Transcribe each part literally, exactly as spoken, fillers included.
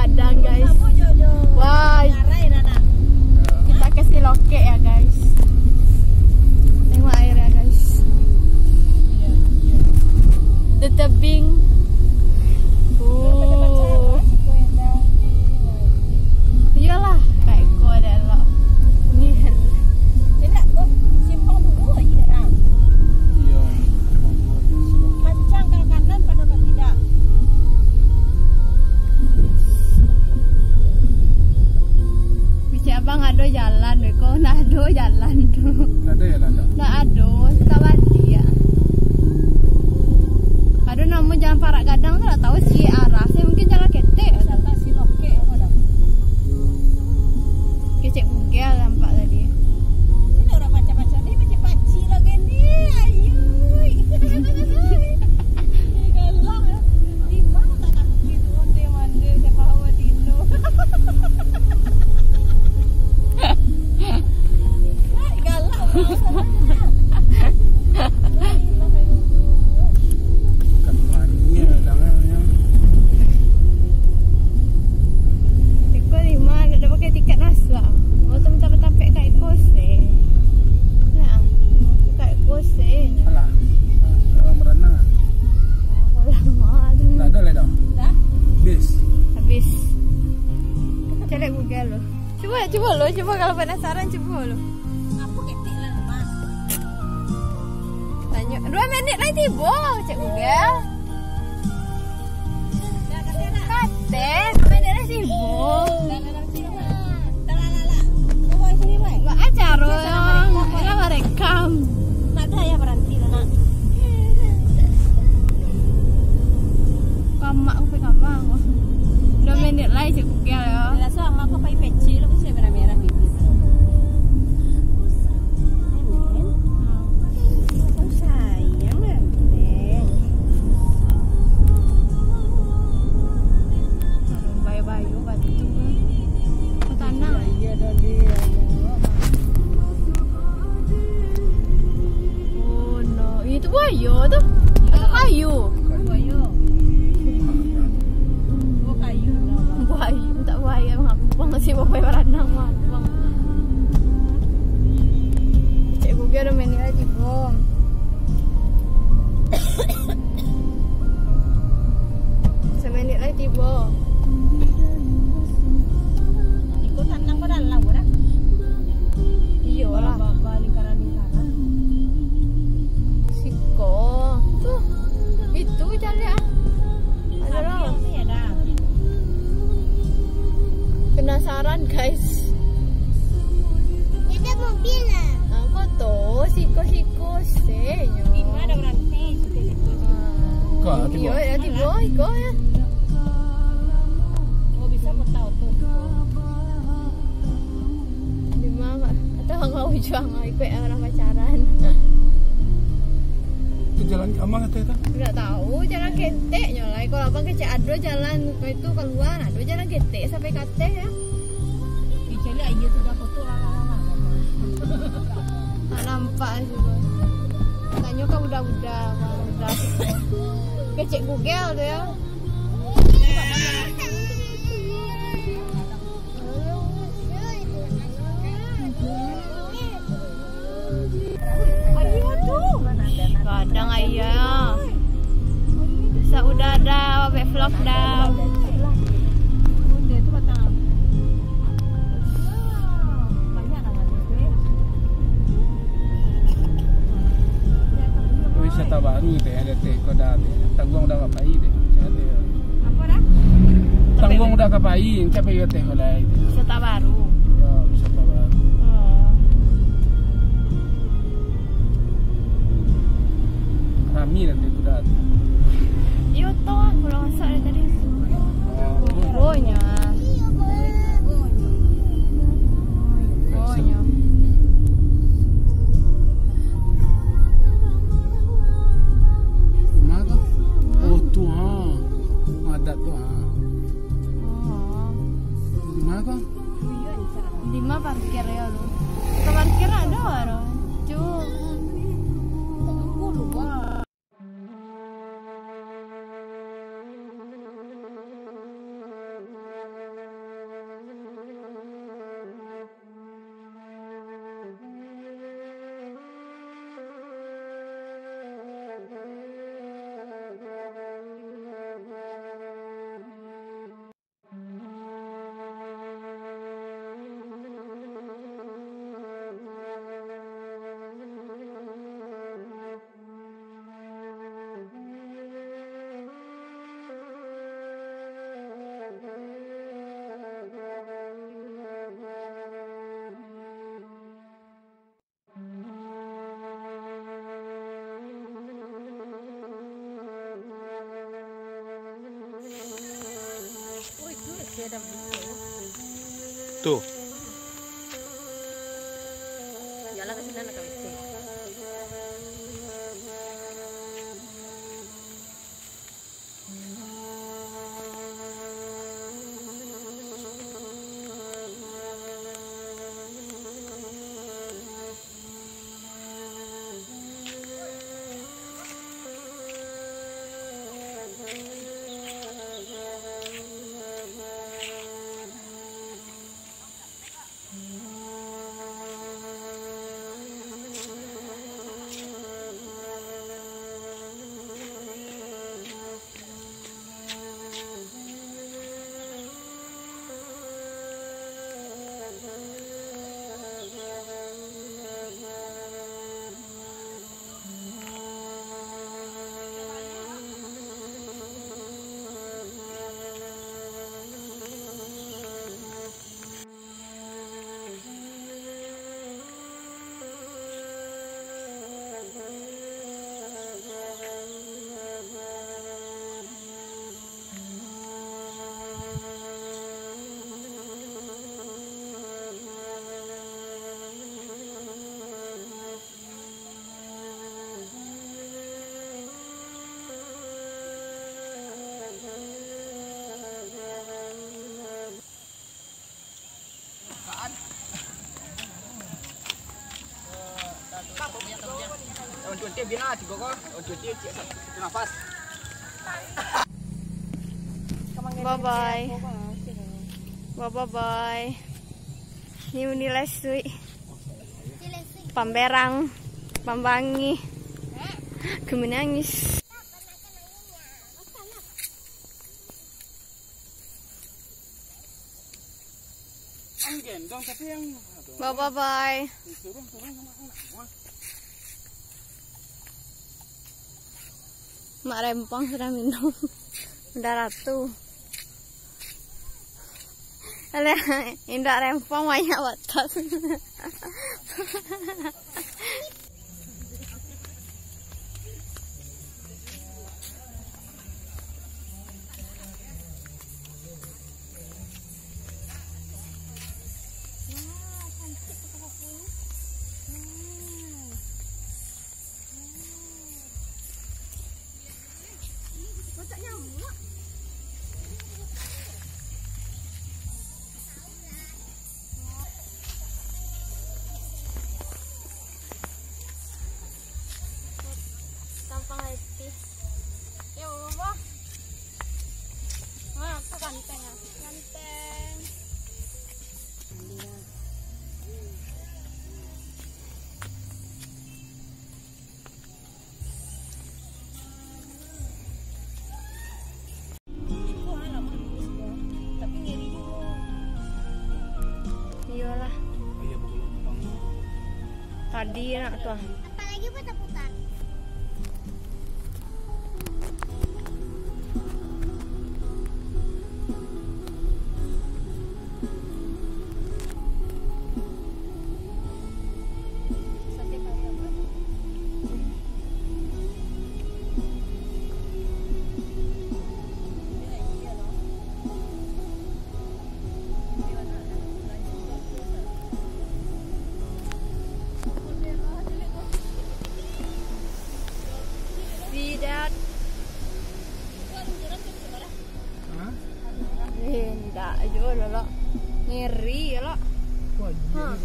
Padang, guys. Wah, kita ke Silokek ya, guys. Tengok air ya, guys. The tebing. Oh. Iyalah, kayak iko ada lo. Ni. Tidak, kok simpang dulu aja, ah. Iya, simpang dulu aja, Silokek. Pancang ke kanan pada ke tidak? Bisi abang ado jalan, beko ndak ado jalan tu. Ndak ado jalan, ndak? Ndak ado, suka baliak. Ado namo jalan Parak Gadang tu, ndak tahu si arah, si mungkin jalan ketek. Wisata Silokek apa dah? Kecek Google nampak tadi. Ini orang macam-macam ni, pacik-pacik lah gini. Ayui. Galak. Di mana tak nak pergi tu? Onte mande, siapa awak Tino? Galak. Bukan main, jangan, jangan. Iko lima, ndak pakai tiket masuak. Waktu minta batampek ka iko se. Nah, ka iko se. Alah, orang berenang. Oh, lama tu. Tak ada lah dah. Dah? Habis. Habis. Cari Google lo. Cuba, cuba lo, cuba kalau penasaran, cuba lo. Apa ketik lah, Mas? Tanya, dua minit lai tibo, cek Google. Katek, dua minit lai tibo. Buat acara yang, yang merekam. Nak dah ya, berhenti lah, nak. Kamak aku pe kamak aku. Dua minit lai cek Google ya. Rasa amak aku pai pecik lah, aku cek merah-merah gitu. Amin. Hmm. Aku sayang lah. Eh. Bayu-bayu batu. Tanah. Iya, iya, dah, dia. Oh no, itu buaya tu. Atau kayu? Buaya. Oh, kayu. Buaya, tak buaya, mangapung sih, buaya baranang, mangapung. Cek Google ada minit lai tibo. Saminit lai tibo. Iko tanang ko dalam ko dah? Iyo lah. Ba-, ba-, lingkaran-lingkaran. Siko. Tuh. Itu caliak ah. Ada lah. Sampiang tu ya dah. Penasaran, guys. Ada mobil lah. Angko tu, siko-siko se nyo. Di mana berhenti siko-siko? Ah. Ka, tibo. Iyo, ya, tibo, iko ya. Oh, bisa kau tahu tu. Di mana? Atau angau ujuang, ikuik orang pacaran. Itu jalan ka ma kato tu? Ndak tahu, jalan ketek nyo lah. Kalau abang kecek ado jalan itu kalua, ado jalan ketek sampai ka ateh ya. Dicari aja tu dah foto lah, lah, lah, lah. Tak nampak juga. Tanyo ka budak-budak, budak. Kecek Google tu ya. Gadang ayah. Sa udah dah, awak buek vlog dah. Wisata baru tu yang ada teh, kau dah, Tangguang dah ka pai deh. Macam mana? Apa dah? Tangguang dah ka pai, macam mana teh, kalau itu? Wisata baru. Ya, wisata baru. Oh. Rami dah teh, kuda. Iyo, toh, kalau masak dari tadi. Oh, bonya. Bonya. Di mana tu? Oh, tu, ha. Adat tu, ha. Oh. Di mana tu? Tuh. Bye bye. Bye bye. Ini Uni Lesui. Pamberang, Pambangi. Aku menangis. Bye bye. Mak Rempong sudah minum. Udah ratu. Alah, indak Rempong banyak batas. Tampang letih. Ya Allah. Nah, itu ganteng, ah. Ganteng. Iyolah. Tadi nak tu ah. Apalagi putar-putar. See that? Eh, ndak jo lo, lo. Ngeri lo. Ha.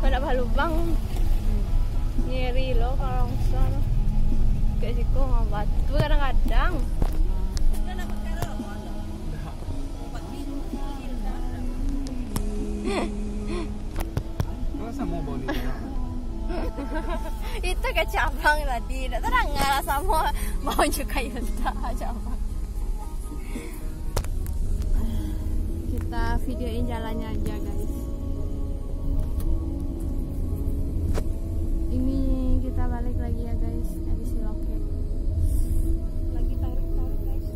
Kalau ndak balubang, ngeri lo kalau longsor. Kayak siko mah batu kadang-kadang. Kalau samo bau ni. Itu kecap abang tadi, ndak tadanga lah samo bau cukai mentah kecap abang. Kita videoin jalannya aja, guys. Ini kita balik lagi ya, guys, dari si Loke. Lagi tarik-tarik, guys.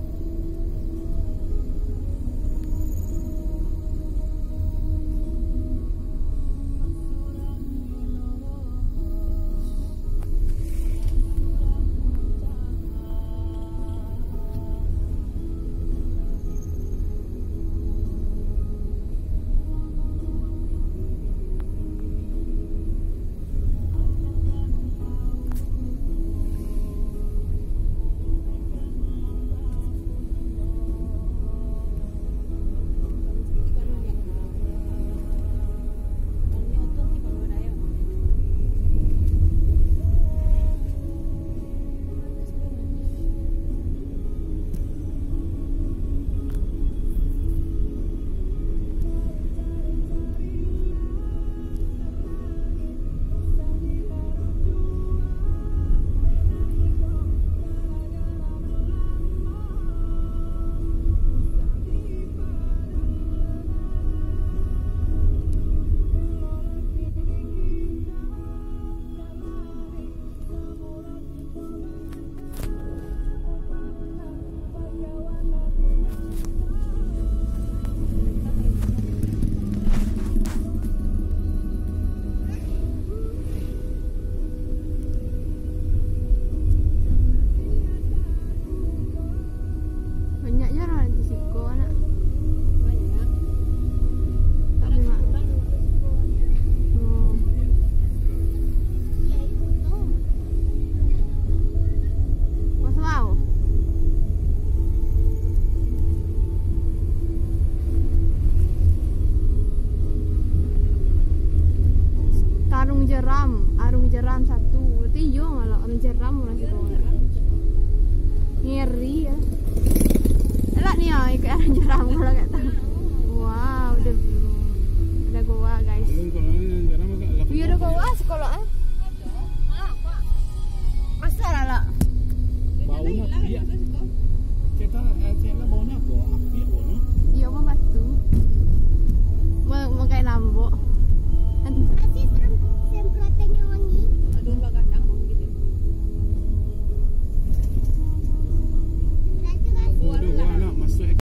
Jarang di siko, nak. Tapi, Mak. Oh. Mas mau. Karung jeram, arung jeram satu. Berarti iyo, kalau arung jeram urang siko. Ngeri, yo. Elok ni, yo, ikuik arung jeram kalau nggak tahu. Wow, udah, udah goa, guys. Iyo, udah goa sekolah, eh. Asal lah, lah. Bau nak piak. Cek lah, eh, cek lah bau nak bau, ah, piak bau nak. Iyo, bau batu. Mau, mau kayak lambok. Masih sem-, semprotannya wangi. Aduh, bagadang bau gitu. Rasa-rasa. Waduh, gua nak masuk.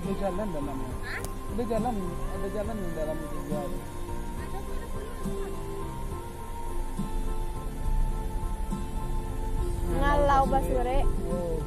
Ada jalan dalamnya. Hah? Ada jalan, ada jalan yang dalam itu juga. Ngalau basurek. Oh.